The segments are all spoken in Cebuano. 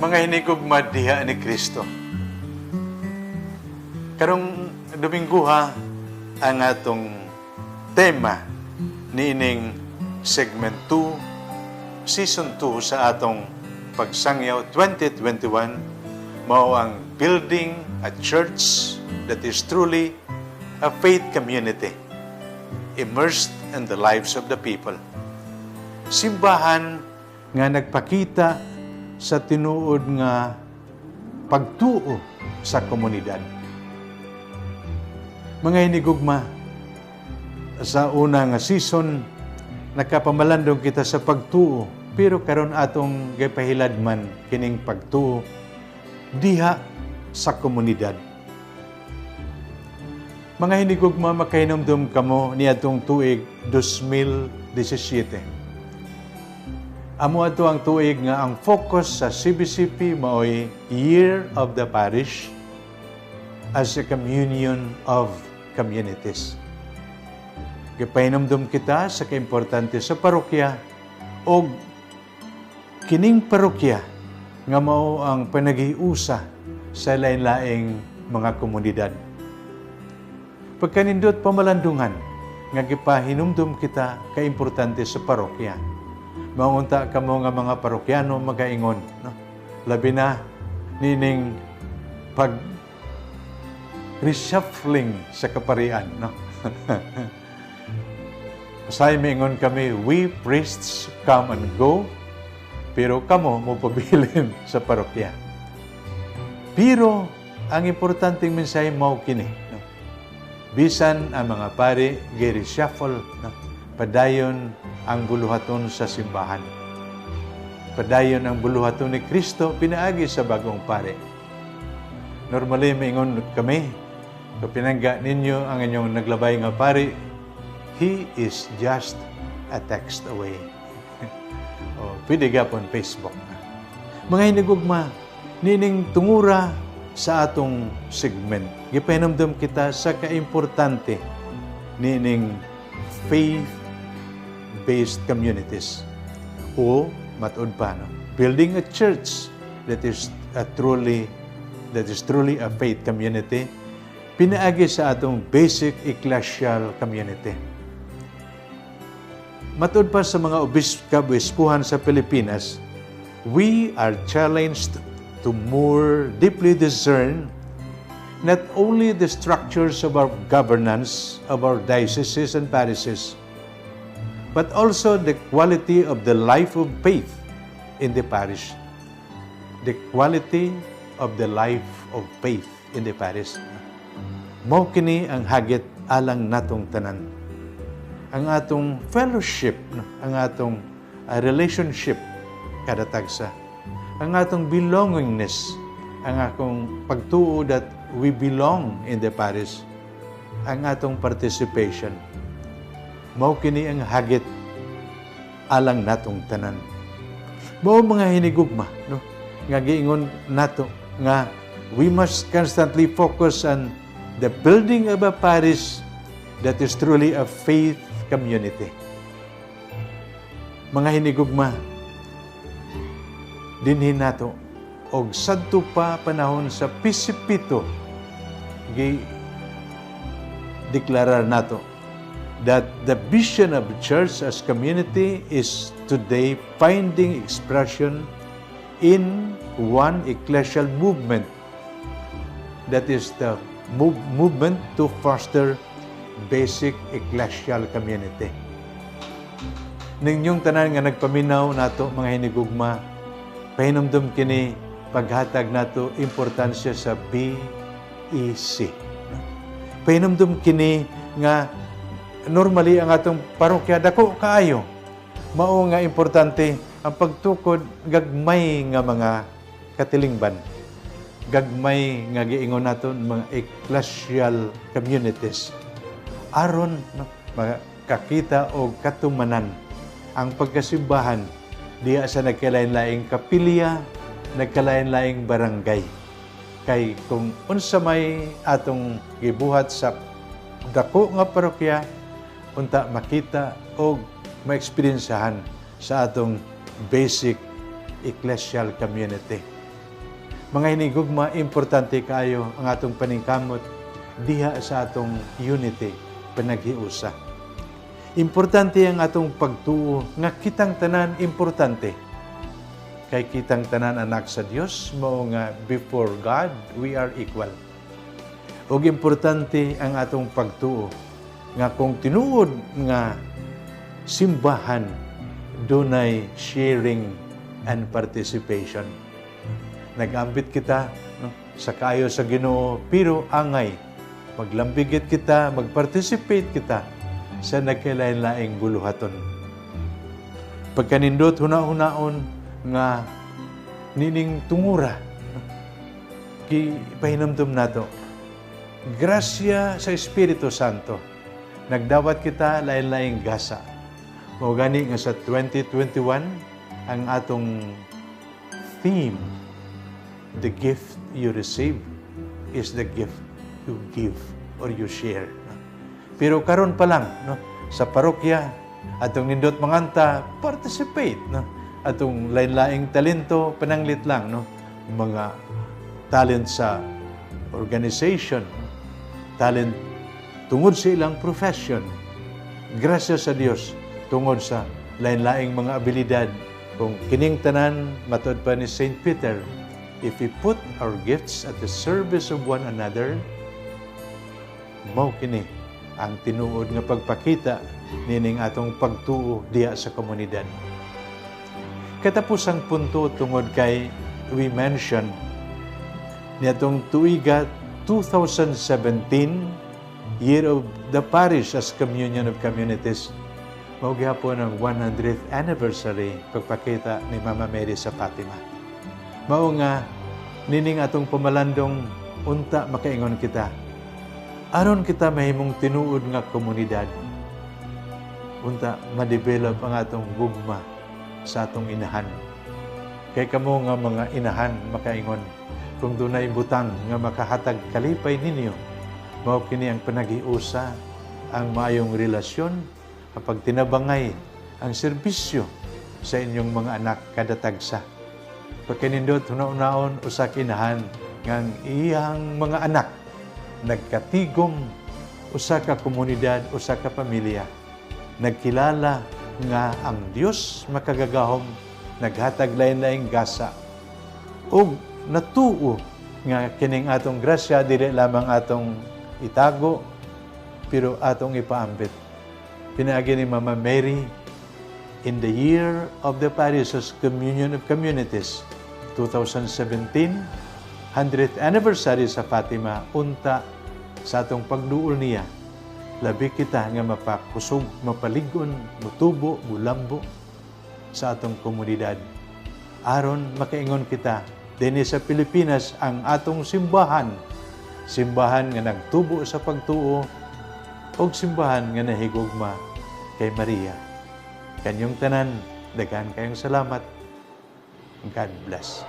Mga hinigugma diha ni Kristo. Karong Domingguha, ang atong tema niining segment 2, season 2 sa atong Pagsangyaw 2021 mao ang building a church that is truly a faith community immersed in the lives of the people. Simbahan nga nagpakita sa tinuod nga pagtuo sa komunidad. Mga hinigugma, sa una nga season, nakapamalandong kita sa pagtuo, pero karon atong gipahiladman kining pagtuo diha sa komunidad. Mga hinigugma, makahinumdum kamo niadtong tuig 2017. Amo ato ang tuig nga ang focus sa CBCP maoy Year of the Parish as a communion of communities. Gipahinumdum kita sa kaimportante sa parokya og kining parokya nga mao ang panagiusa sa lain-laing mga komunidad. Pagkanindot pamalandungan nga gipahinumdum kita kaimportante sa parokya. Maunta kamo nga mga parokyano magaingon, no? Labi na nining pag reshuffling sa kaparian, no? Usahay maingon kami, we priests come and go, pero kamo mo pabilin sa parokya. Pero ang importanteng mensahe mao kini, no? Bisan ang mga pari gi-reshuffle, no? Padayon ang buluhaton sa simbahan. Padayon ang buluhaton ni Kristo pinaagi sa bagong pare. Normally maingon kami, kapinangga ninyo ang inyong naglabay nga pari, he is just a text away. O, pwede gapon Facebook. Mga hinigugma, nining tungura sa atong segment, gipahinumdum kita sa kaimportante nining faith-based communities. O matud pa, no? Building a church that is truly a faith community pinaagi sa atong basic ecclesial community. Matud pa sa mga kabispuhan sa Pilipinas, we are challenged to more deeply discern not only the structures of our governance of our dioceses and parishes, but also the quality of the life of faith in the parish. The quality of the life of faith in the parish. Mao kini ang hagit alang natong tanan. Ang atong fellowship, no? Ang atong relationship kada tagsa. Ang atong belongingness, ang akong pagtuo that we belong in the parish, ang atong participation. Mao kini ang hagit alang natong tanan. Mao mga hinigugma, no? Nga giingon nato nga we must constantly focus on the building of a parish that is truly a faith community. Mga hinigugma, dinhi nato og sadto pa panahon sa PC 7 gi deklarar nato that the vision of the church as community is today finding expression in one ecclesial movement, that is the movement to foster basic ecclesial community. Ninyong tanan nga nagpaminaw nato, mga hinigugma, pahinumdum kini paghatag nato importansya sa BEC. Pahinumdum kini nga normally ang atong parokya dako kaayo. Mao nga importante Ang pagtukod gagmay nga mga katilingban, gagmay nga giingon naton mga ecclesial communities aron, no, makakita og katumanan ang pagkasimbahan diha sa nagkalain-laing kapilya, nagkalain-laing barangay. Kay kung unsa may atong gibuhat sa dako nga parokya, unta makita og maeksperiensyahan sa atong basic ecclesial community. Mga hinigugma, importante kaayo ang atong paningkamot diha sa atong unity, panaghiusa. Importante ang atong pagtuo nga kitang tanan importante. Kay kitang tanan anak sa Dios, mao nga before God we are equal. Ug importante ang atong pagtuo nga kung tinuod nga simbahan, dunay sharing and participation. Nag-ambit kita, no, sa kaayo sa Ginoo, pero angay maglambigit kita, magparticipate kita sa nagkalain-laing buluhaton. Pagkanindot huna-hunaon nga nining tungura, no, gipahinumdum nato. Grasya sa Espiritu Santo, nagdawat kita lain-laing gasa. Mao gani nga sa 2021 ang atong theme, "The gift you receive is the gift you give or you share." Pero karon pa lang, no, sa parokya, atong nindot manganta, participate, no? Atong lain-laing talento, pananglit lang, no, mga talent sa organization, talent tungod sa ilang profession. Grasya sa Dios tungod sa lain-laing mga abilidad. Kung kining tanan, matod pa ni Saint Peter, if we put our gifts at the service of one another, mao kini ang tinuod nga pagpakita nining atong pagtuo diha sa komunidad. Katapusang punto, tungod kay we mentioned niatong tuiga 2017, Year of the Parish as Communion of Communities, mao gihapon ang 100th anniversary pagpakita ni Mama Mary sa Fatima. Mao nga nining atong pamalandong, unta makaingon kita aron kita mahimong tinuod nga komunidad, unta ma-develop ang atong gugma sa atong inahan. Kay kamo nga mga inahan makaingon kung dunay butang nga makahatag kalipay ninyo, mao kini ang panaghiusa, ang maayong relasyon, ang pagtinabangay, ang serbisyo sa inyong mga anak kada tagsa. Pagkanindot huna-hunaon usa ka inahan nga ang iyang mga anak nagkatigom, usa ka komunidad, usa ka pamilya, nagkilala nga ang Dios makagagahom naghatag lain-laing gasa ug natuo nga kining atong grasya dili lamang atong itago pero atong ipaambit. Pinaagi ni Mama Mary, in the Year of the Parish as Communion of Communities 2017, 100th anniversary sa Fatima, unta sa atong pagduol niya, labi kita nga mapakusog, mapalig-on, mutubo, mulambo sa atong komunidad aron makaingon kita dinhi sa Pilipinas, ang atong simbahan, simbahan nga nagtubo sa pagtuo ug simbahan nga nahigugma kay Maria. Kanyong tanan, daghan kayong salamat. God bless.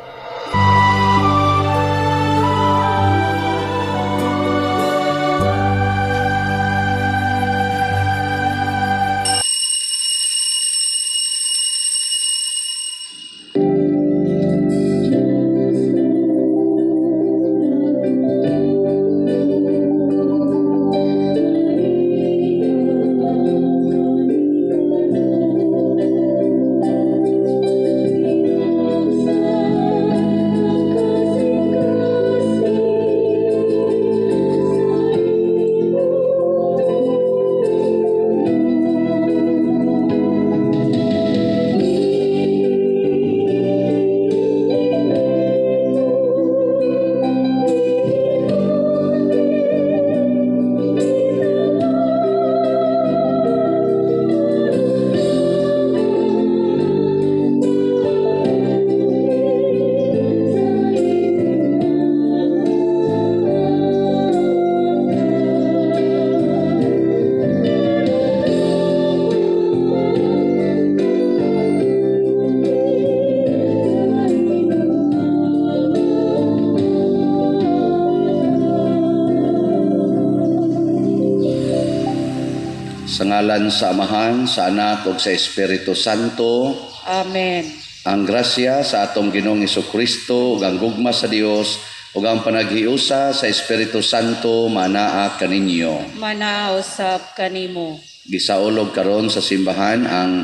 Sa ngalan sa Amahan, sa Anak ug sa Espiritu Santo. Amen. Ang grasya sa atong Ginoong Kristo ug ang gugma sa Dios ug ang panaghiusa sa Espiritu Santo manaa kaninyo. Manaa usab kanimo. Gisaulog karon sa simbahan ang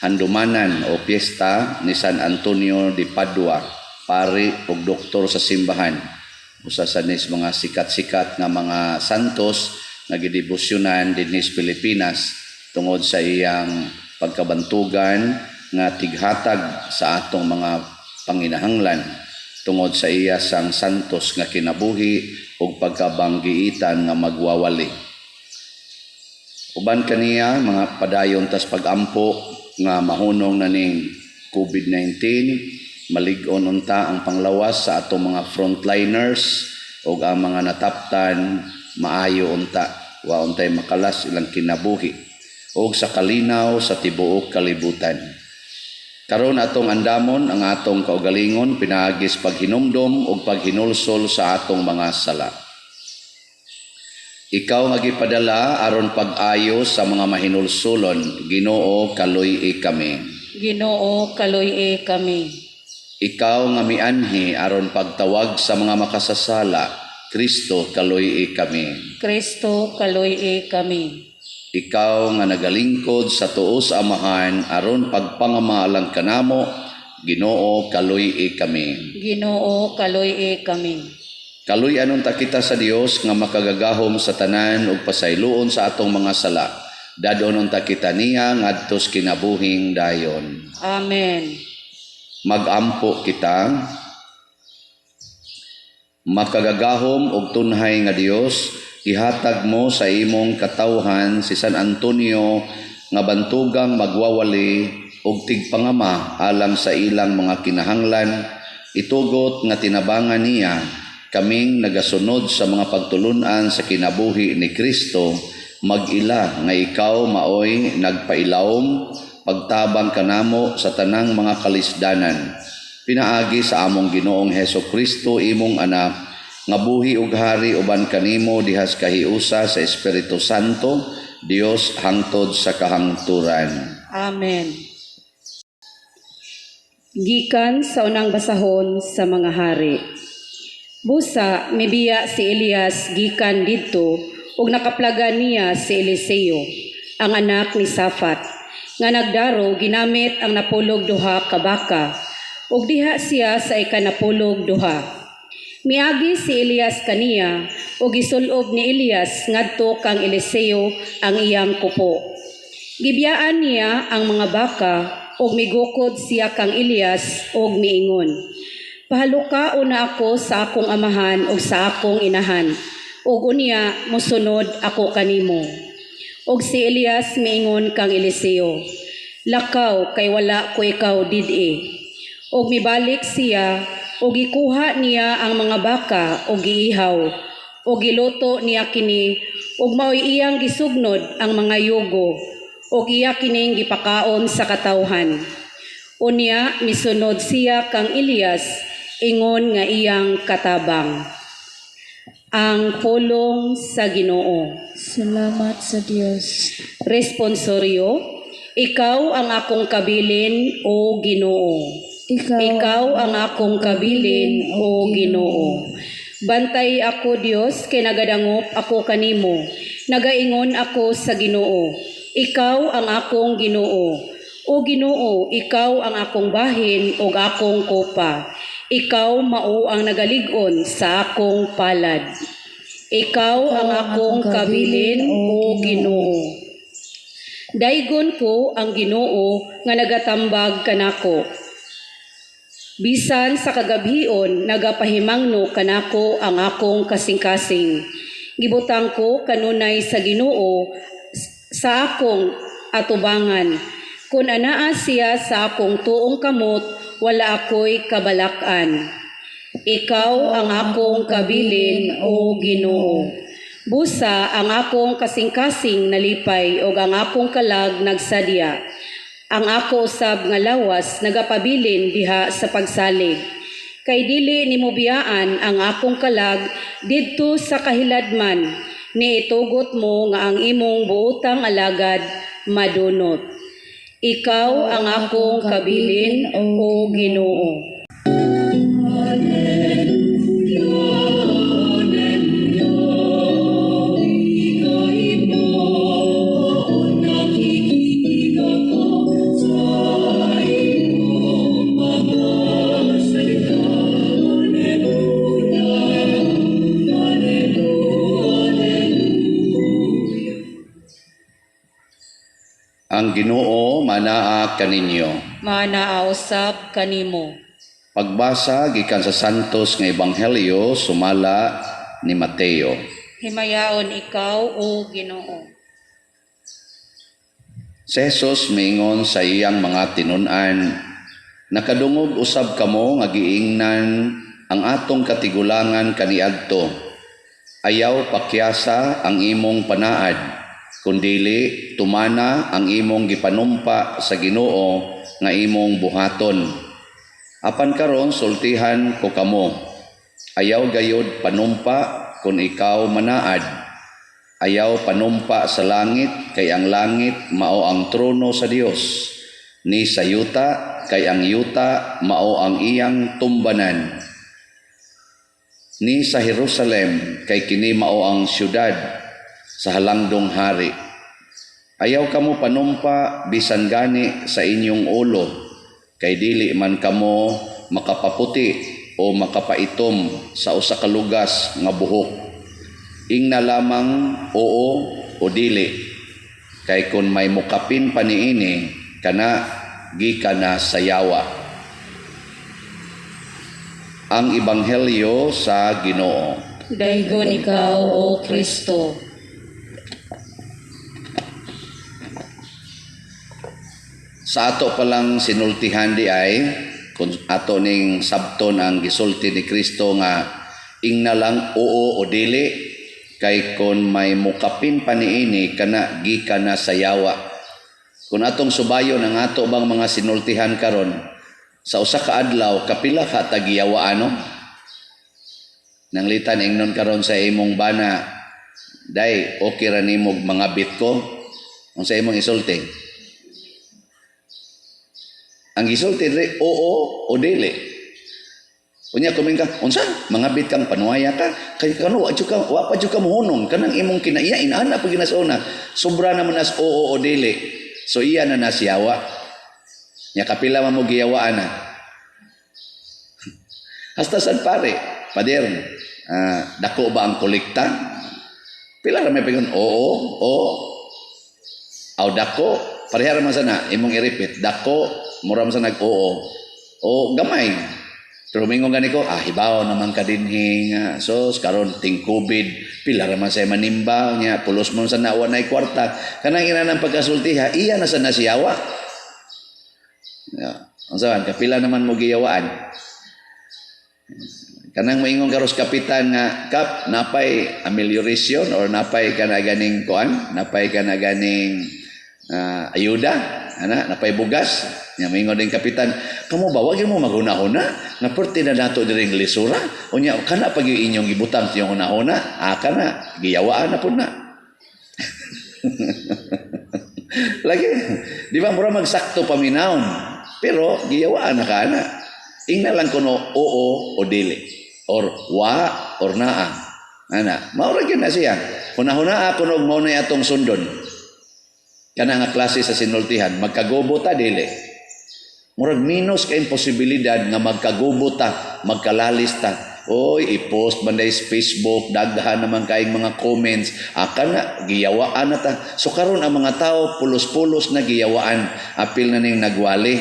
handumanan o piyesta ni San Antonio de Padua, pari ug doktor sa simbahan. Usa sa nis mga sikat-sikat nga mga santos nga gidebosyonan dinhi sa Pilipinas tungod sa iyang pagkabantugan nga tighatag sa atong mga panginahanglan, tungod sa iya sang santos nga kinabuhi ug pagkabanggiitan nga magwawali. Uban kaniya, mga padayon tas pagampo nga mahunong na ning COVID-19, malig-on unta ang panglawas sa atong mga frontliners ug ang mga nataptan, maayo unta, wa untay makalas ilang kinabuhi ug sa kalinaw sa tibuok kalibutan. Karon, atong andamon ang atong kaugalingon pinaagi sa paghinumdom ug paghinulsol sa atong mga sala. Ikaw nga gipadala aron pag-ayo sa mga mahinulsulon, Ginoo, kaluy-i kami. Ginoo, kaluy-i kami. Ikaw nga mianhi aron pagtawag sa mga makasasala, Kristo, kaluy-i kami. Kristo, kaluy-i kami. Ikaw nga nagalingkod sa tuo sa Amahan aron pagpangama alang kanamo, Ginoo, kaluy-i kami. Ginoo, kaluy-i kami. Kaluy-an unta kita sa Dios nga makagagahom sa tanan ug pasayloon sa atong mga sala. Dad-on unta kita niya ngadtos kinabuhing dayon. Amen. Magampo kita. Makagagahom ug tunhay nga Dios, ihatag mo sa imong katawhan si San Antonio nga bantugang magwawali ug tigpangama alang sa ilang mga kinahanglan. Itugot nga tinabangan niya kaming nagasunod sa mga pagtulunan sa kinabuhi ni Kristo, mag-ila nga ikaw maoy nagpailawom pagtabang kanamo sa tanang mga kalisdanan, pinaagi sa among Ginoong Heso Kristo, imong anak, nga buhi ug hari uban kanimo dihas kahiusa sa Espiritu Santo, Dios, hangtod sa kahangturan. Amen. Gikan sa unang basahon sa mga hari. Busa, mibiya si Elias gikan didto ug nakaplagan niya si Eliseo, ang anak ni Safat, nga nagdaro ginamit ang 92 ka baka, ug diha siya sa 12. Miagi si Elias kaniya ug gisulob ni Elias ngadto kang Eliseo ang iyang kupo. Gibiyaan niya ang mga baka ug migukod siya kang Elias ug miingon, "Pahaluka una ako sa akong amahan ug sa akong inahan, ug unya mosunod ako kanimo." Ug si Elias miingon kang Eliseo, "Lakaw, kay wala ko ikaw did-i." Ug mibalik siya ug gikuha niya ang mga baka ug giihaw ug giluto niya kini ug mao'y iyang gisugnod ang mga yugo ug iya kining gipakaon sa katawhan. Unya misunod siya kang Elias ingon nga iyang katabang. Ang pulong sa Ginoo. Salamat sa Dios. Responsoryo. Ikaw ang akong kabilin, O Ginoo. Ikaw, Ikaw ang akong kabilin, O Ginoo. Bantay ako, Dios, kay nagadangop ako kanimo. Nagaingon ako sa Ginoo, "Ikaw ang akong Ginoo." O Ginoo, ikaw ang akong bahin ug akong kopa. Ikaw mao ang nagalig-on sa akong palad. Ikaw ang akong kabilin, O Ginoo. Daygon ko ang Ginoo nga nagatambag kanako. Bisan sa kagabhion, nagapahimangno kanako ang akong kasing-kasing. Gibutang ko kanunay sa Ginoo sa akong atubangan. Kung anaa siya sa akong tuong kamot, wala ako'y kabalak-an. Ikaw ang akong kabilin, O Ginoo. Busa ang akong kasing-kasing nalipay ug ang akong kalag nagsadya. Ang ako usab nga lawas nagapabilin diha sa pagsalig. Kay dili nimo biyaan ang akong kalag didto sa kahiladman. Niitugot mo nga ang imong buotang alagad madunot. Ikaw ang akong kabilin, O Ginoo. Ang Ginoo manaa kaninyo. Manaa usab kanimo. Pagbasa gikan sa Santos nga Ebanghelyo sumala ni Mateo. Himayaon ikaw, O Ginoo. Si Jesus miingon sa iyang mga tinun-an, "Nakadungog usab kamo nga giingnan ang atong katigulangan kaniadto: Ayaw pakyasa ang imong panaad, kundili tumana ang imong gipanumpa sa Ginoo nga imong buhaton. Apan karon sultihan ko kamo, ayaw gayod panumpa kung ikaw manaad. Ayaw panumpa sa langit, kay ang langit mao ang trono sa Dios, ni sa yuta, kay ang yuta mao ang iyang tumbanan, ni sa Jerusalem, kay kini mao ang syudad sa halangdong hari. Ayaw kamo panumpa bisan gani sa inyong ulo, kay dili man kamo makapaputi o makapaitom sa usa ka lugas nga buhok. Ingna lamang oo o dili, kay kun may mukapin pa niini, kana gikan na sa yawa." Ang Ebanghelyo sa Ginoo. Daygon ikaw, O Kristo. Sa ato palang sinultihan di ay kung ato ning sabton ang gisulti ni Kristo nga ingna lang oo o dili, kay kon may mukapin pa niini, kana gikan na sa yawa. Kung atong subayon ang ato bang mga sinultihan karon sa usa ka adlaw, kapila ka tagiyawa, ano? Nanglitan ingnon karon sa imong bana, "Day, okay ra nimog mga bit ko." Unsa imong isulti? Ang gisulti diri, oo o dili. Unya kumin ka, unsa? Mga bit kang panuaya ka, kay kano wa jud ka, wa pa jud ka mohunong kanang imong kinaiya inana pag ginasuna. Sobra naman nas oo o dili. So iya na nasiyawa. Nya kapila man mo giyawaan na. Hasta sad pare, pader, dako ba ang kolekta? Pila ra may pagon, oo, oo. Aw dako, pareha ra man sana imong i-repeat, dako, mura man sa nag oo. O gamay. Pero mingon gani ko, hibaw naman ka dinhi nga. So, karon ting COVID, pila ra man say manimba nya, pulos mo sa nawa nay kwarta. Kanang ina ng pagkasultiha, iya na sa nasiyawa. Ya, unsa man kapila naman mo giyawaan? Kanang moingon karos kapitan nga kap napay amelioration or napay kana ganing kuan, napay kana ganing ayuda, ana, napay bugas. Nya moingon din kapitan, "Kamo ba wag mo maghuna-huna nga perti na nato diri lisura? Unya kana pag inyong gibutang sa inyong huna-huna, kana giyawaan na pud na." Lagi, di ba mura magsakto paminawon, pero giyawaan na ka ana. Ingna lang kuno oo o dili or wa or naa. Ana, mao ra gyud na siya. Huna-hunaa kuno mao na atong sundon. Kana nga klase sa sinultihan, magkagubo ta dili. Murag minus kay posibilidad nga magkagubo ta, magkalalis ta. Oy, i-post man dahil sa Facebook, daghan naman kayong mga comments. Aka na, giyawaan na ta. So karon ang mga tao, pulos-pulos na giyawaan. Apil na ning nagwali.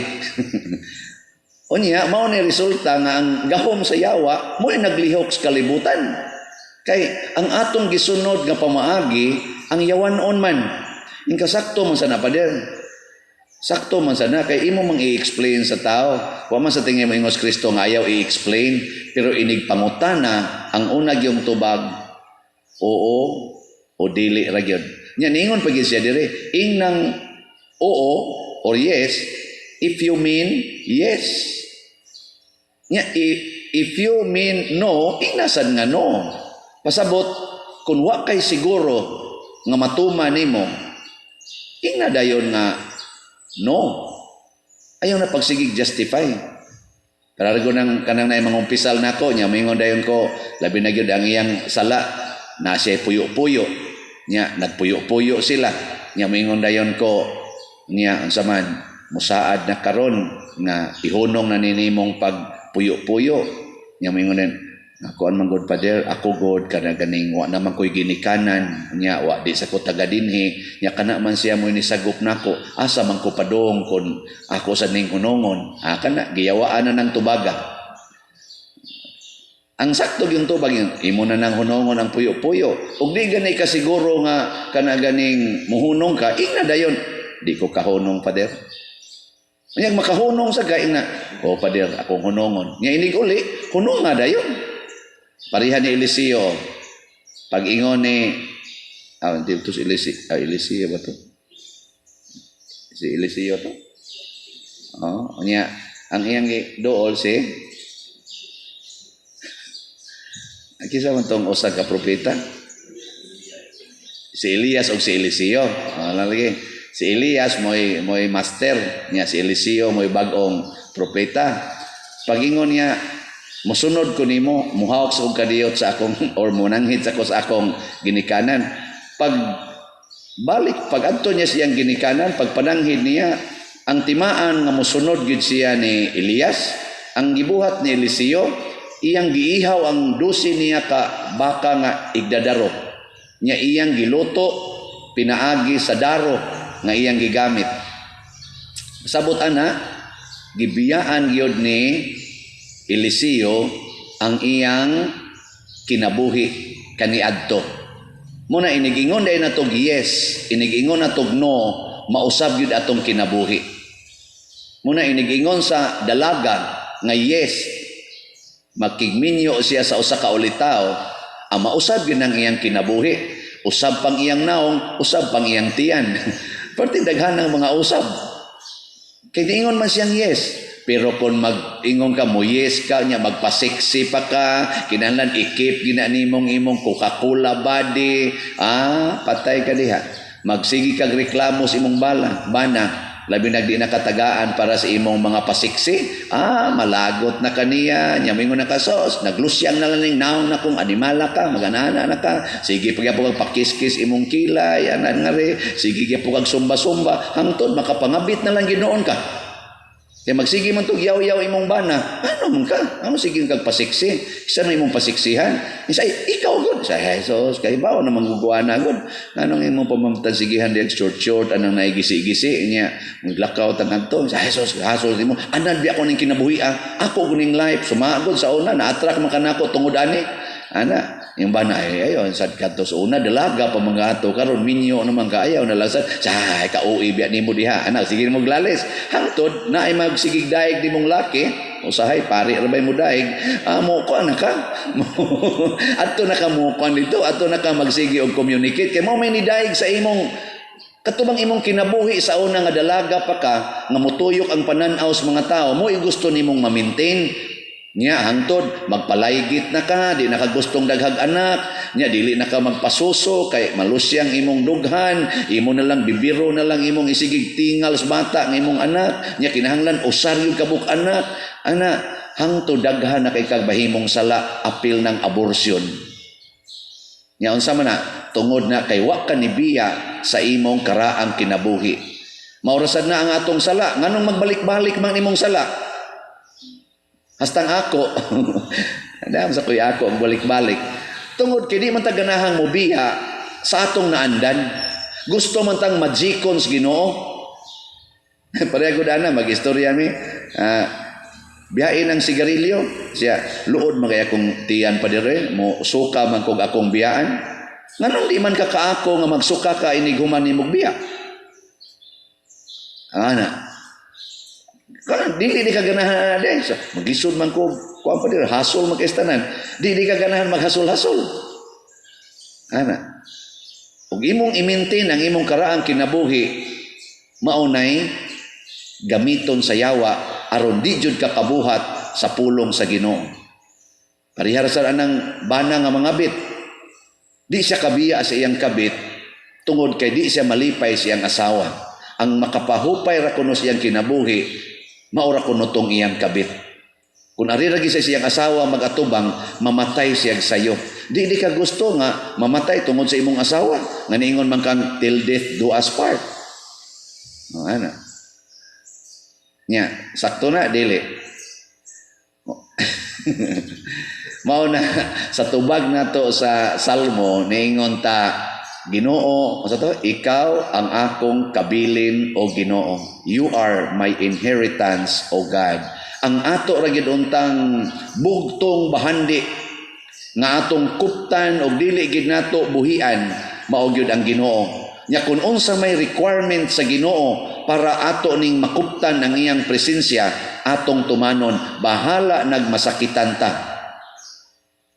Unya, mao ni resulta nga ang gahom sa yawa, mo'y naglihok sa kalibutan. Kay ang atong gisunod nga pamaagi, ang yawan-on man. Inkasakto man sa napader. Sakto man sana kay imo mang i-explain sa tao. Wa man sa tingin mo ingos Kristo nga ayaw i-explain, pero inig pangutana ang una gyung tubag, oo o dili ra gyud. Nya ningon pa gyud siya dire, ingnang oo or yes if you mean yes. Nya if you mean no, inasad nga no. Pasabot Kung wa kay siguro nga matuma nimo, ingna dayon nga no. Ayaw na pagsigig justify. Pero nang kanang na mga umpisal nako nya, moingon dayon ko, labi na gyud ang iyang sala na siya puyo-puyo nya, nagpuyo-puyo sila nya. Moingon dayon ko niya, unsa man musaad na karon nga ihunong na ninimong pagpuyo-puyo nya? Moingon dayon, "Ako man gud, Pader, ako gud kana ganing wa naman ko'y ginikanan nya, wa di sa ko taga dinhi nya, kana man siya mo ni sagop nako, asa man ko padung kon ako sa ning hunongon?" Ah, kana giyawaan na ng tubaga. Ang sakto yung tubag yun, imo na nang hunongon ang puyo-puyo. Ug di gani ka siguro nga kana ganing muhunong ka, ingna dayon, "Di ko kahunong, Pader." Unyag makahunong sa ka, ingna, "Oh, Pader, akong hunongon." Nya inig uli, hunong nga dayon. Pareha ni Eliseo. Pag ingon ni, ah, hindi to si Eliseo, ah, Eliseo ba to? Si Eliseo to? Oh, unya, ang iyang dool si kinsa man tong usa ka propeta? Si Elias og si Eliseo. Ah, lagi. Si Elias mo'y master niya, si Eliseo mo'y bag-ong propeta. Pag-ingon niya, "Musunod ko nimo, muhawak sa kong kadiyot sa akong or munanghid sa ko sa akong ginikanan." Pag balik, pag adto niya siyang ginikanan, pag pananghid niya, ang timaan nga musunod gyud siya ni Elias, ang gibuhat ni Eliseo, iyang giihaw ang 12 niya ka baka nga igdadaro. Nya iyang giluto pinaagi sa daro nga iyang gigamit. Sabot ana, gibiyaan gyud ni Eliseo ang iyang kinabuhi kaniadto. Muna inigingon dahil natog yes, inigingon natog no, mausab gyud atong kinabuhi. Muna inigingon sa dalaga nga yes, makigminyo siya sa usa ka ulitaw, ang mausab gyud ang iyang kinabuhi. Usab pang iyang naong, usab pang iyang tiyan. Perti daghan ng mga usab. Kay niingon man siyang yes, pero kung mag-ingon ka mo yes ka nya, magpaseksi pa ka, kinahanglan ikip gina nimong imong Coca-Cola body, ah, patay ka diha. Magsigi kag reklamo sa imong bana, labi nagdi nakatagaan para sa imong mga pasiksi, ah, malagot na kaniya nya, mingon na ka, "Sos, naglusyang na lang ning naong na kung animala ka, maganana na ka, sige pagyapon kag pakiskis imong kilay, anan nga re, sige gyapon kag sumba-sumba, hangtod makapangabit na lang ginoon ka." Kaya magsige man tog yaw-yaw imong bana, ano man ka? Ano sige kag pasiksi? Isa na imong pasiksihan. Isa, ikaw gud. Sa Jesus, kay bawo na mangguguana na gud. Anong imong pamamtansigihan diyan, short short, anang naigisi-gisi niya, maglakaw tang adto. Sa Jesus, hasol nimo. Anan biya ko ning kinabuhi ah. Ako guning life sumagod sa una, na-attract man kanako tungod ani. Ana, yung bana ay ayon sad kadto sa una dalaga pa mga ato, karon minyo naman kaayaw na lang sad sa ka uwi biya nimo diha, ana sige mo glalis hangtod na ay magsigig daig nimong laki, usahay pari ra bay mo daig amo ko ana ka adto na ka mo kuan dito, adto na ka magsige og communicate kay mo may nidaig sa imong katubang imong kinabuhi sa una nga dalaga pa ka nga mutuyok ang panan-aw sa mga tao mo gusto nimong ma-maintain niya hangtod magpalaygit na ka, di na ka gustong daghag anak niya, dili na ka magpasuso kay malusyang imong dughan, imo na lang bibiro na lang imong isigig tingal sa bata nga imong anak niya, kinahanglan usar yung kabuk anak ana, hangtod daghan na kay kag bahimong sala apil ng abortion niya. Unsa man na tungod na kay wa ka nibiya sa imong karaang kinabuhi. Maurasad na ang atong sala, nganong magbalik-balik man imong sala? Hastang ako, dam sa kuya ako, ang balik-balik. Tungod kay di man ta ganahang mobiya sa atong naandan. Gusto man tang majikon sa Ginoo. Pareha ko dana, mag-istorya mi. Biyain ang sigarilyo. Siya, luod man kaya akong tiyan pa dire, mo suka man kog akong biyaan. Nganong di man ka kaako nga magsuka ka inig human nimog biya? Ana, dili di ka ganahan na so, maglisod man ko kuan pa dire, hasol magkastanan, dili ka ganahan maghasol-hasol ana. Ug imong i-maintain ang imong karaang kinabuhi, maunay gamiton sa yawa aron di jud ka kabuhat sa pulong sa Ginoo. Parihar sa anang bana nga mangabit. Di siya kabiya sa iyang kabit tungod kay di siya malipay sa iyang asawa. Ang makapahupay ra kuno sa iyang kinabuhi, mao ra kuno tong iyang kabit. Kung ari ra sa iyang asawa magatubang, mamatay siya sayo. Di ka gusto nga mamatay tungod sa imong asawa. Nga niingon man kang "Till death do us part." Oh, ano? Nya, sakto na dili. Mao na sa tubag nato sa Salmo, niingon ta, "Ginoo," sa to, "ikaw ang akong kabilin, o Ginoo. You are my inheritance, O God." Ang ato ra gid untang bugtong bahandi nga atong kuptan og dili gid nato buhian, mao gyud ang Ginoo. Nya kun unsa may requirement sa Ginoo para ato ning makuptan ang iyang presensya, atong tumanon, bahala nagmasakitan ta.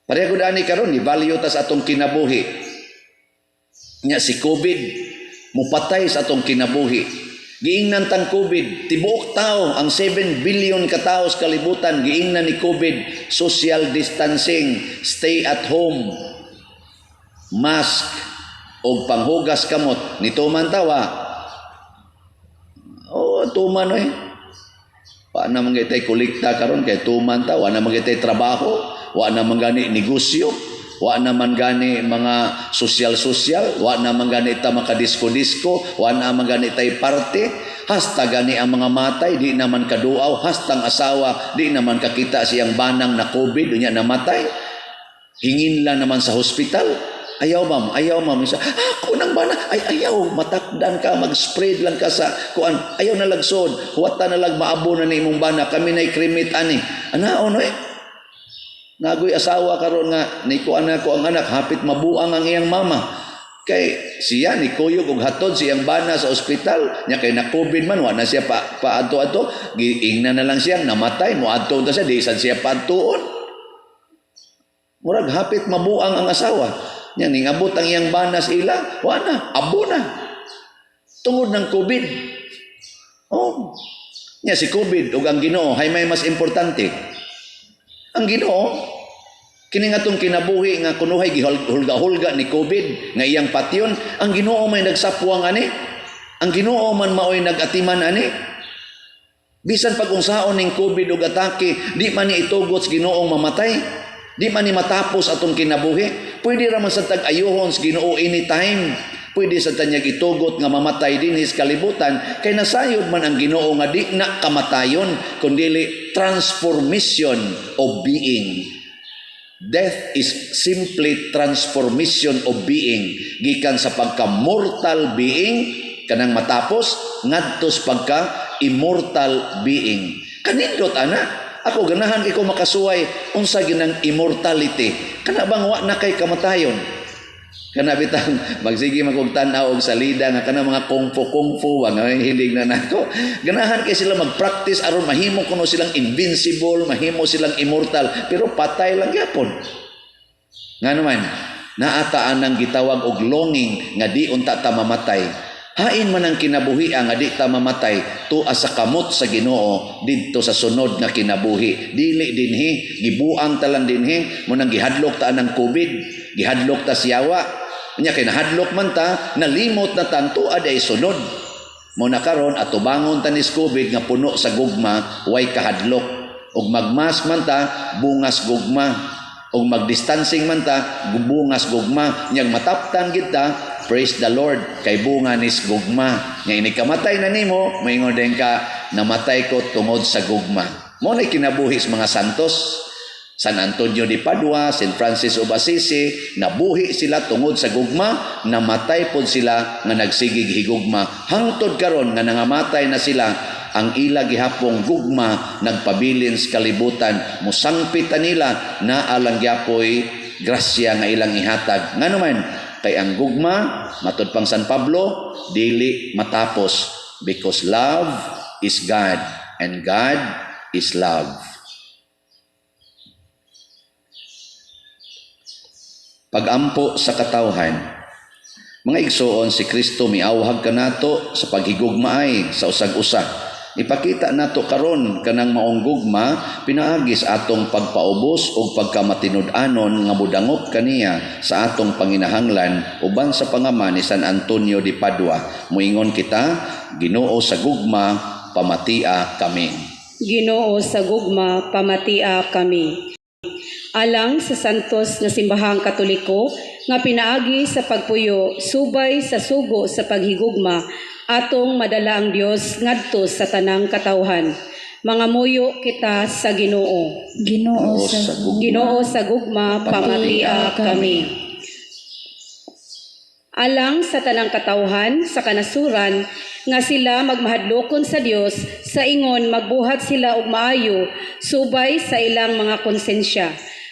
Pareho gud ani karon, ni-value ta sa atong kinabuhi. Nya si COVID mupatay sa atong kinabuhi. Giingnan tang COVID, tibuok tao, ang 7 billion katao sa kalibutan, giingnan ni COVID, social distancing, stay at home, mask, og panghugas kamot. Nituman tawa. Oh, tuman eh. Wa na man gitay kolekta karon kay tuman ta, wa na man gitay trabaho, wa na man gani negosyo, wa na man gani mga sosyal-sosyal, wa na man gani ta makadisko-disko, wa na man gani tay parte, hasta gani ang mga matay di naman kaduaw, hastang asawa di naman kakita siyang banang na COVID, unya namatay. Hingin lang naman sa hospital. "Ayaw, ma'am, ayaw, ma'am." Isa, "Ako nang bana." "Ay, ayaw, matakdan ka, mag-spread lang ka sa kuan. Ayaw na lagsod, huwata na lag maabo na ni imong bana, kami na cremate ani." Ana, ono eh. Nagoy asawa karon nga ni kuan na ko ang anak, hapit mabuang ang iyang mama. Kay siya ni kuyog og hatod siyang bana sa ospital nya, kay na COVID man, wa na siya pa paadto-adto, giingna na lang siyang namatay, moadto ta siya, di sad siya paadtuon. Murag hapit mabuang ang asawa. Nya ning abot ang iyang bana sa ila, wa na, abo na. Tungod ng COVID. Oh. Nya si COVID ug ang Ginoo, hay may mas importante? Ang Ginoo. Kini nga atong kinabuhi nga kunuhay gihulga-hulga ni COVID nga iyang patyon, ang Ginoo may nagsapwang ani. Ang Ginoo man maoy nagatiman ani. Bisan pag unsaon ning COVID ug atake, di man ni itugot sa Ginoong mamatay. Di man ni matapos atong kinabuhi. Pwede ra man sa tag-ayuhon sa Ginoo anytime. Pwede sa tanyag itugot nga mamatay dinhi sa kalibutan kay nasayod man ang Ginoo nga di na kamatayon kundi transformation of being. Death is simply transformation of being gikan sa pagka mortal being, kanang matapos, ngadto sa pagka immortal being. Kanindot ana. Ako ganahan ko makasuway unsa ginang immortality. Kana bang wa na kay kamatayon? Kana bitang magsige man kog tan-aw og salida nga kana mga kung fu, kung fu wa nga hilig na nako. Ganahan kay sila mag-practice aron mahimo kuno silang invincible, mahimo silang immortal, pero patay lang gyapon. Ngano man, naataan ang gitawag og longing nga di unta ta mamatay. Hain man ang kinabuhi nga di ta mamatay, tua sa kamot sa Ginoo didto sa sunod nga kinabuhi. Dili dinhi, gibuang ta lang dinhi, mo nang gihadlok ta ng COVID, gihadlok ta siyawa. Nya kay nahadlok man ta, nalimot na tan tuad ay sunod. Mo na karon atubangon ta ni COVID nga puno sa gugma, way kahadlok. Ug magmask man ta, bungas gugma. Ug magdistancing man ta, bungas gugma. Nyag mataptan gid ta, praise the Lord, kay bunga nis gugma. Nya inig kamatay na nimo, maingon din ka, "Namatay ko tungod sa gugma." Mo na kinabuhi sa mga santos. San Antonio de Padua, Saint Francis of Assisi, nabuhi sila tungod sa gugma, namatay pod sila nga nagsigig higugma. Hangtod karon nga nangamatay na sila, ang ila gihapong gugma nagpabilin sa kalibutan. Musangpit ta nila, naa lang gyapoy grasya nga ilang ihatag. Ngano man, kay ang gugma, matud pang San Pablo, dili matapos, because love is God and God is love. Pagampo sa katawhan. Mga igsoon, si Kristo miawhag kanato sa paghigugmaay sa usag-usa. Ipakita nato karon kanang maong gugma pinaagi sa atong pagpaubos ug pagkamatinud-anon nga modangop kaniya sa atong panginahanglan uban sa pangama ni San Antonio de Padua. Muingon kita, Ginoo sa gugma, pamatia kami. Ginoo sa gugma, pamatia kami. Alang sa santos nga simbahang Katoliko nga pinaagi sa pagpuyo subay sa sugo sa paghigugma atong madala ang Dios ngadto sa tanang katawhan. Mangamuyo kita sa Ginoo. Ginoo sa gugma, Ginoo sa gugma, pamatia kami. Alang sa tanang katawhan sa kanasuran nga sila magmahadlokon sa Dios sa ingon magbuhat sila og maayo subay sa ilang mga konsensya.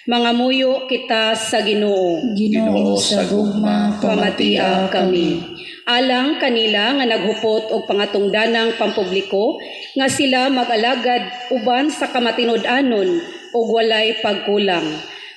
Mangamuyo kita sa Ginoo. Ginoo sa gugma, Pamatia kami. Alang kanila nga naghupot og pangatungdanang pampubliko nga sila mag-alagad uban sa kamatinud-anon ug walay pagkulang.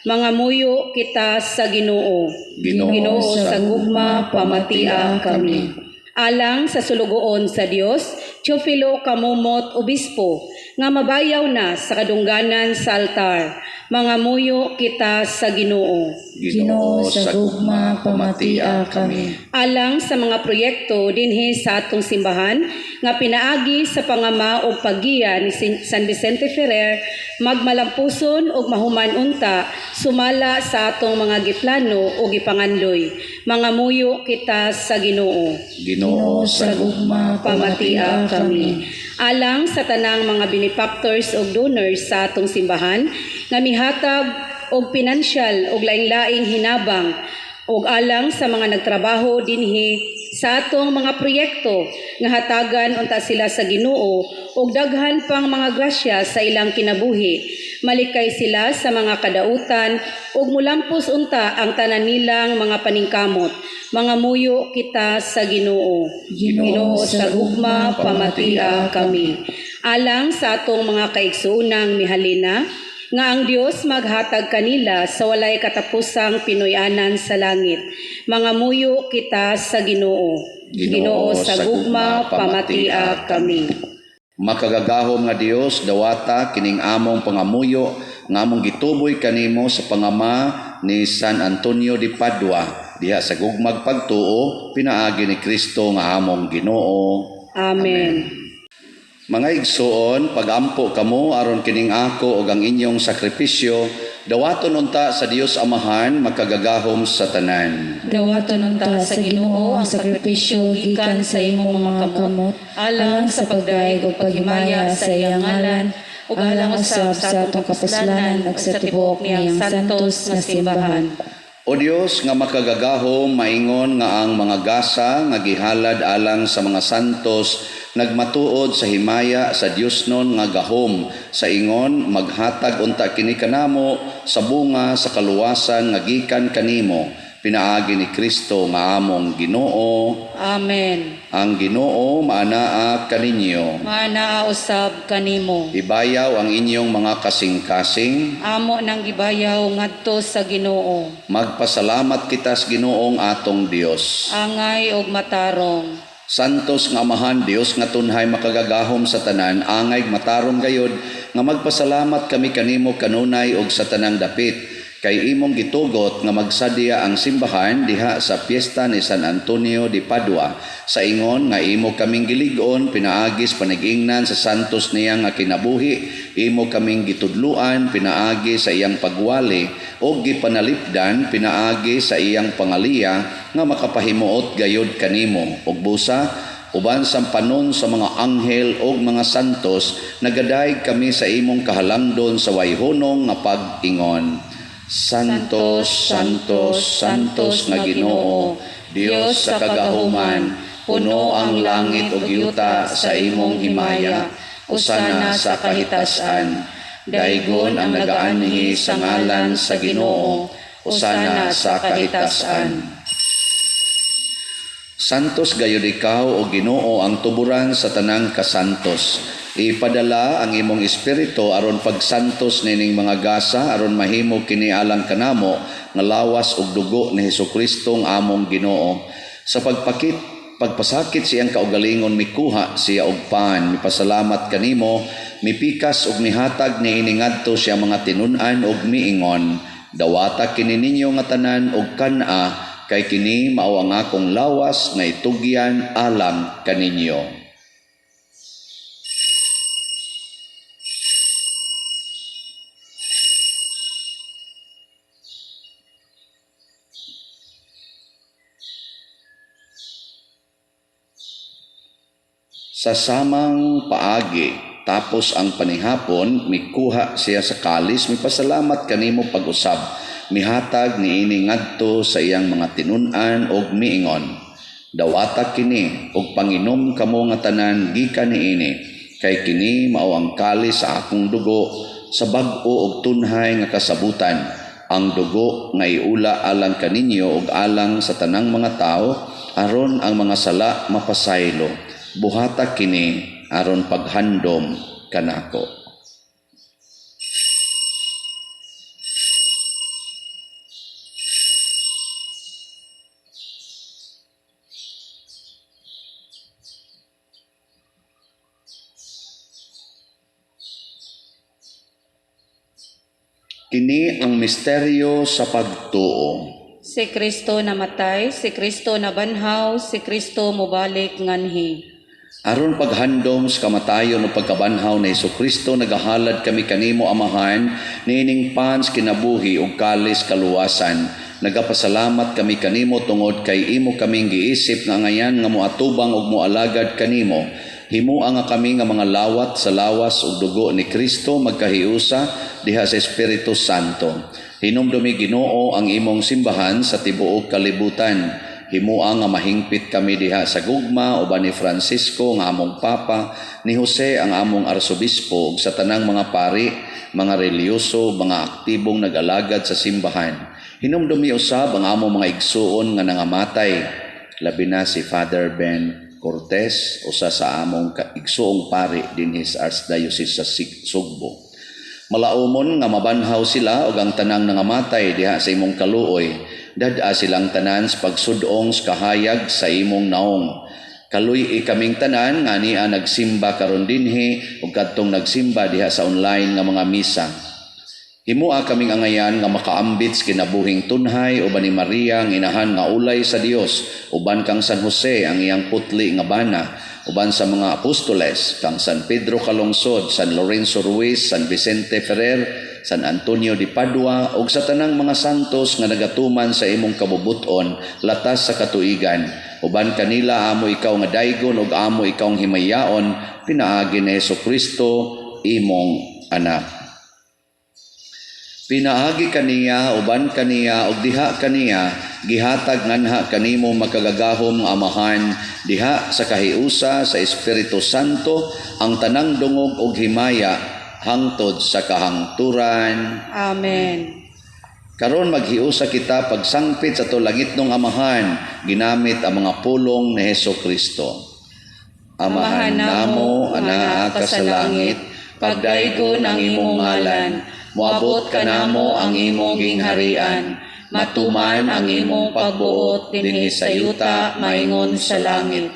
Mangamuyo kita sa Ginoo. Ginoo sa gugma, pamatia kami. Alang sa sulugoon sa Dios, Teofilo Camomot Obispo, nga mabayaw na sa kadungganan sa altar. Mangamuyo kita sa Ginoo. Ginoo sa gugma, pamatia kami. Alang sa mga proyekto dinhi sa atong simbahan nga pinaagi sa pangama o paggiya ni San Vicente Ferrer magmalampuson ug mahuman unta sumala sa atong mga giplano o gipangandoy. Mangamuyo kita sa Ginoo. Ginoo sa gugma, Pamatia kami. Alang sa tanang mga benefactors ug donors sa atong simbahan nga mihatag og pinansyal ug laing-laing hinabang ug alang sa mga nagtrabaho dinhi sa atong mga proyekto nga hatagan unta sila sa Ginoo ug daghan pang mga grasya sa ilang kinabuhi. Malikay sila sa mga kadautan ug mulampos unta ang tanan nilang mga paningkamot. Mangamuyo kita sa Ginoo. Ginoo sa gugma, pamatia kami. Alang sa atong mga kaigsuonang mihalina, nga ang Dios maghatag kanila sa walay katapusang pinuy-anan sa langit. Mangamuyo kita sa Ginoo. Ginoo sa gugma, pamatia kami. Makagagahom nga Dios, dawata kining among pangamuyo nga among gituboy kanimo sa pangama ni San Antonio de Padua diha sa gugmag pagtuo pinaagi ni Kristo nga among Ginoo. Amen. Mga igsuon, pagampo kamo aron kining ako ug ang inyong sakripisyo dawaton unta sa Dios Amahan makagagahom sa tanan. Dawaton unta sa Ginoo ang sakripisyo gikan sa imong mga kamot alang sa pagdayeg ug paghimaya sa iyang ngalan ug alang usab sa atong kapuslanan ug sa tibuok niyang santos nga simbahan. O Dios nga makagagahom, maingon nga ang mga gasa nga gihalad alang sa mga santos nagmatuod sa himaya sa Diosnon nga gahom sa ingon maghatag unta kini kanamo sa bunga sa kaluwasan nga gikan kanimo pinaagi ni Kristo nga among Ginoo. Amen. Ang Ginoo maanaa kaninyo. Maanaa usab kanimo. Ibayaw ang inyong mga kasing-kasing. Amo nang gibayaw ngadto sa Ginoo. Magpasalamat kita sa Ginoong atong Dios. Angay og matarong. Santos nga Amahan, Dios nga tunhay makagagahom sa tanan, angay matarong gayod nga magpasalamat kami kanimo kanunay og sa tanang dapit kay imong gitugot nga magsadya ang simbahan diha sa piyesta ni San Antonio de Padua sa ingon nga imo kaming gilig-on pinaagi sa panigingnan sa santos niya nga kinabuhi, imo kaming gitudluan pinaagi sa iyang pagwali og gipanalipdan pinaagi sa iyang pangaliya nga makapahimuot gayod kanimo. Ug busa uban sa panon sa mga anghel og mga santos, nagadayeg kami sa imong kahalangdon sa wayhunong nga pag-ingon: Santos, Santos, Santos nga Ginoo, Dios sa kagahuman, puno ang langit ug yuta sa imong himaya. Usana sa kahitasan. Daygon ang nagaanhi sa ngalan sa Ginoo. Usana sa kahitasan. Santos gayud ikaw, o Ginoo, ang tuburan sa tanang kasantos. Ipadala ang imong espiritu aron pagsantos nining mga gasa aron mahimo kini alang kanamo nga lawas ug dugo ni Hesukristo nga among Ginoo. Sa Pagpasakit siyang kaugalingon, mikuha siya og pan, mipasalamat kanimo, mipikas og mihatag niini ngadto siya mga tinun-an og miingon, dawata kini ninyo nga tanan og kan-a, kay kini mao ang akong lawas nga itugyan alang kaninyo. Sa samang paagi, tapos ang panihapon, mikuha siya sa kalis, mipasalamat kanimo pag-usab, mihatag niini ngadto sa iyang mga tinun-an og miingon, dawata kini og panginom kamo nga tanan gikan niini, kay kini mao ang kalis sa akong dugo sa bag-o og tunhay nga kasabutan, ang dugo nga iula alang kaninyo og alang sa tanang mga tawo, aron ang mga sala mapasaylo. Buhata kini aron paghandom kanako. Kini ang misteryo sa pagtuo. Si Kristo namatay, si Kristo nabanhaw, si Kristo mobalik nganhi. Aron paghandom sa kamatayon o pagkabanhaw ni Hesukristo, nagahalad kami kanimo, Amahan, niining pans kinabuhi ug kalis kaluwasan. Nagapasalamat kami kanimo tungod kay imo kaming giisip nga angayan nga moatubang ug moalagad kanimo. Himua nga kami nga mga lawat sa lawas ug dugo ni Kristo magkahiusa diha sa Espiritu Santo. Hinumdumi, Ginoo, ang imong simbahan sa tibuok kalibutan. Himua nga mahingpit kami diha sa gugma uban ni Francisco nga among Papa, ni Jose ang among Arsobispo, ug sa tanang mga pari, mga relihiyoso, mga aktibong nag-alagad sa simbahan. Hinumdumi usab ang among mga igsuon nga nangamatay, labi na si Father Ben Cortez, usa sa among igsuong pari dinhi sa Archdiocese sa Sugbo. Malaumon nga mabanhaw sila ug ang tanang nangamatay diha sa imong kaluoy. Dad-a silang tanan sa pagsudong sa kahayag sa imong naong. Kaluy-i kaming tanan nga ania nagsimba karon dinhi ug kadtong nagsimba diha sa online nga mga misa. Himua kaming angayan nga makaambit sa kinabuhing tunhay uban ni Maria ang inahan nga ulay sa Dios, uban kang San Jose ang iyang putli nga bana, uban sa mga apostoles kang San Pedro Calungsod, San Lorenzo Ruiz, San Vicente Ferrer, San Antonio de Padua ug sa tanang mga santos nga nagatuman sa imong kabubuton latas sa katuigan. Uban kanila amo ikaw nga daygon ug amo ikaw ang himayaon pinaagi ni Hesukristo imong anak. Pinaagi kaniya, uban kaniya, ug diha kaniya, gihatag nganha kanimo makagagahom nga Amahan, diha sa kahiusa sa Espiritu Santo, ang tanang dungog ug himaya, hangtod sa kahangturan. Amen. Karon maghiusa kita pagsangpit sa ato langitnong Amahan, ginamit ang mga pulong ni Hesukristo. Amahan namo, anaa ka sa langit, pagdaygon ang imong ngalan, moabot kanamo ang imong gingharian, matuman ang imong pagbuot dinhi sa yuta maingon sa langit.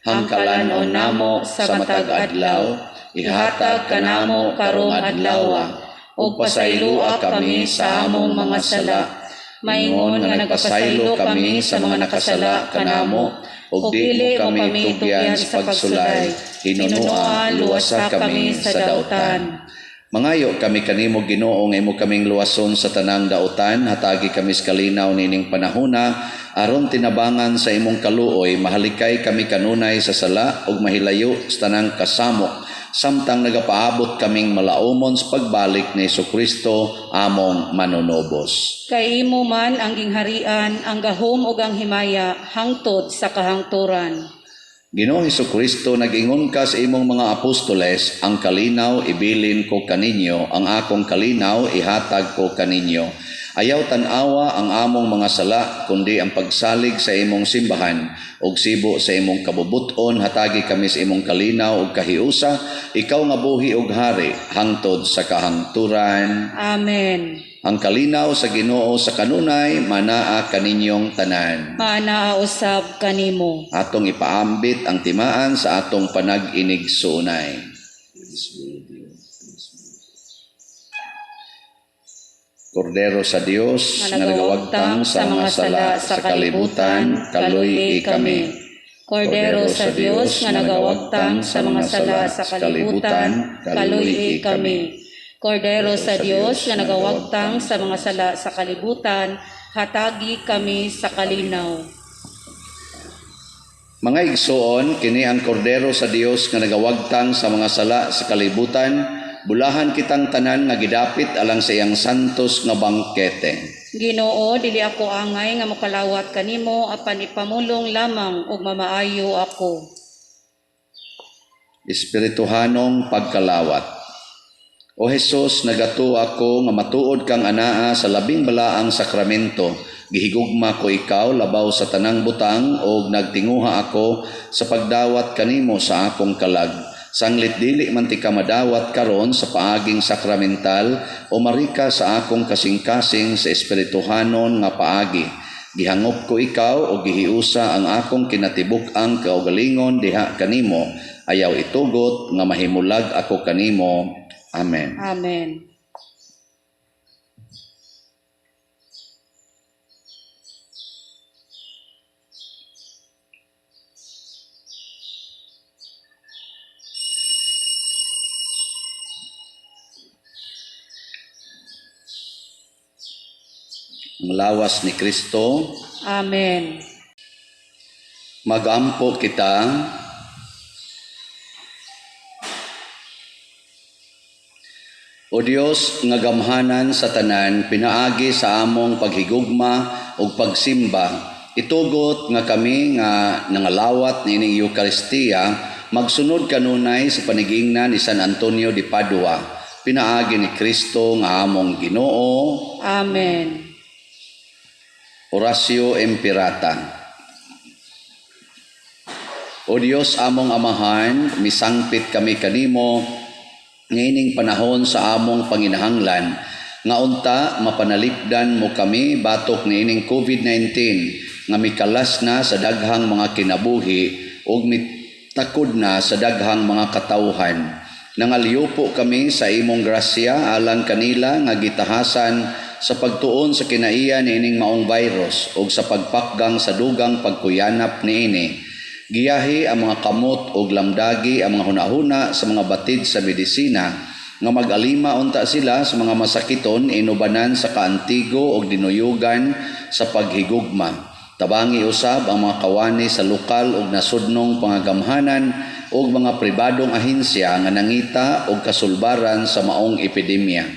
Hangkalanon namo sa matag adlaw, ihatag kanamo karong adlawa, ug pasayloa kami sa among mga sala, maingon nga nagpasaylo kami sa mga nakasala kanamo, ug dili mo kami tugyan sa pagsulay, hinunoa luwasa kami sa dautan. Mangayo kami kanimo, Ginoo, nga imo kaming luwason sa tanang dautan, hatagi kami sa kalinaw nining panahona, aron tinabangan sa imong kaluoy, mahalikay kami kanunay sa sala ug mahilayo sa tanang kasamok, samtang nagapaabot kaming malaumon sa pagbalik ni Hesukristo among manunubos. Kay imo man ang gingharian, ang gahom ug ang himaya, hangtod sa kahangturan. Ginoong Hesukristo, nag-ingon ka sa imong mga apostoles, ang kalinaw ibilin ko kaninyo, ang akong kalinaw ihatag ko kaninyo. Ayaw tan-awa ang among mga sala, kundi ang pagsalig sa imong simbahan, ug sibo sa imong kabubuton, hatagi kami sa imong kalinaw ug kahiusa, ikaw nga buhi ug hari, hangtod sa kahangturan. Amen. Ang kalinaw sa Ginoo sa kanunay manaa kaninyong tanan. Maanaa usab kanimo. Atong ipaambit ang timaan sa atong panag-inigsuonay. Kordero sa Dios nga nagawagtang sa mga sala sa kalibutan, kaluy-i kami. Kordero sa Dios nga nagawagtang sa mga sala sa kalibutan, kaluy-i kami. Kordero sa Dios nga nagawagtang sa mga sala sa kalibutan, hatagi kami sa kalinaw. Mga igsoon, kini ang kordero sa Dios nga nagawagtang sa mga sala sa kalibutan, bulahan kitang tanan nga gidapit alang sa iyang santos nga bangkete. Ginoo, dili ako angay nga mokalawat kanimo apan ipamulong lamang ug mamaayo ako. Espirituhanong pagkalawat. O Hesus, nagatuo ako nga matuod kang anaa sa labing balaang sakramento. Gihigugma ko ikaw labaw sa tanang butang og nagtinguha ako sa pagdawat kanimo sa akong kalag. Sanglit dili man ti ka madawat karon sa paaging sakramental o marika sa akong kasing-kasing sa espirituhanon nga paagi. Gihangop ko ikaw o gihiusa ang akong kinatibuk-ang kaugalingon diha kanimo. Ayaw itugot nga mahimulag ako kanimo. Amen. Amen. Ang lawas ni Kristo. Amen. Magampo kita. O Dios nga gamhanan sa tanan, pinaagi sa among paghigugma ug pagsimba, itugot nga kami nga nangalawat niining Eukaristiya magsunod kanunay sa panigingnan ni San Antonio de Padua, pinaagi ni Kristo nga among Ginoo. Amen. Oratio Imperata. O Dios among Amahan, misangpit kami kanimo niining panahon sa among panginahanglan, nga unta mapanalipdan mo kami batok niining COVID-19 nga mikalas na sa daghang mga kinabuhi ug mitakod na sa daghang mga katawhan. Nangalyupo kami sa imong grasya alang kanila nga gitahasan sa pagtuon sa kinaiya niining maong virus ug sa pagpakgang sa dugang pagkuyanap niini. Giyahi ang mga kamot ug lamdagi ang mga hunahuna sa mga batid sa medisina nga mag-alima unta sila sa mga masakiton inubanan sa kaantigo ug dinuyugan sa paghigugma. Tabangi usab ang mga kawani sa lokal ug nasudnong pangagamhanan ug mga pribadong ahensya nga nangita og kasulbaran sa maong epidemya.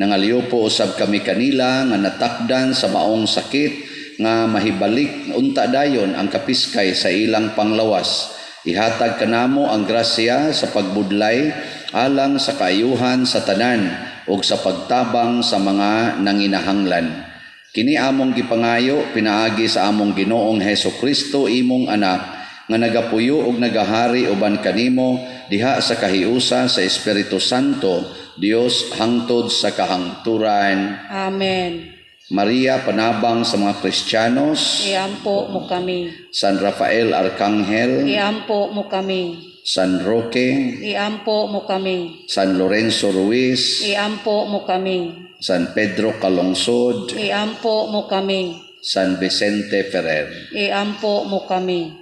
Nangalyupo usab kami kanila nga natakdan sa maong sakit nga mahibalik unta dayon ang kapiskay sa ilang panglawas. Ihatag kanamo ang grasya sa pagbudlay alang sa kaayuhan sa tanan ug sa pagtabang sa mga nanginahanglan. Kini among gipangayo pinaagi sa among Ginoong Hesus Kristo imong anak nga nagapuyo ug nagahari uban kanimo diha sa kahiusa sa Espiritu Santo, Dios hangtod sa kahangturan. Amen. Maria, panabang sa mga Kristiyanos. Iampo mo kami. San Rafael Arcangel. Iampo mo kami. San Roque. Iampo mo kami. San Lorenzo Ruiz. Iampo mo kami. San Pedro Calungsod. Iampo mo kami. San Vicente Ferrer. Iampo mo kami.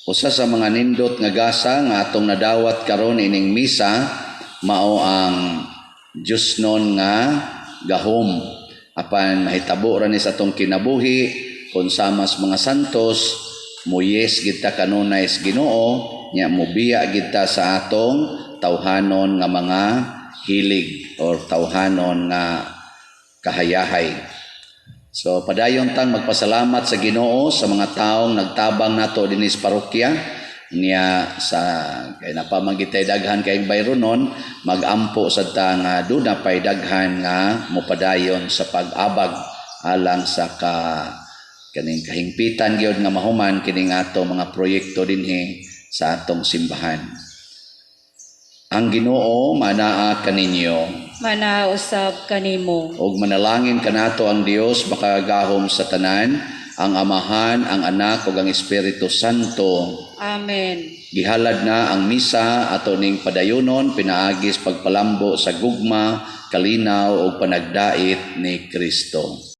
Usa sa mga nindot nga gasa nga atong nadawat karon ining misa mao ang Diyosnon nga gahom. Apan mahitabo ra ni sa atong kinabuhi kon sama sa mga santos, muyes gid ta kanunay sa Ginoo, nya mobiya gid ta sa atong tawhanon nga mga hilig or tawhanon nga kahayahay. So padayon tang magpasalamat sa Ginoo sa mga taong nagtabang nato dinhi sa parokya niya sa kay napamangitay daghan kay bayronon, magampo sad ta nga duna pay daghan nga mopadayon sa pag-abag alang sa ka kaning kahingpitan gyud nga mahuman kining ato mga proyekto dinhi sa atong simbahan. Ang Ginoo manaa kaninyo. Manaa usab kanimo. Og manalangin kanato ang Dios makagagahom sa tanan, ang Amahan, ang Anak ug ang Espiritu Santo. Amen. Gihalad na ang misa, ato ning padayonon pinaagi sa pagpalambo sa gugma, kalinaw ug panagdait ni Kristo.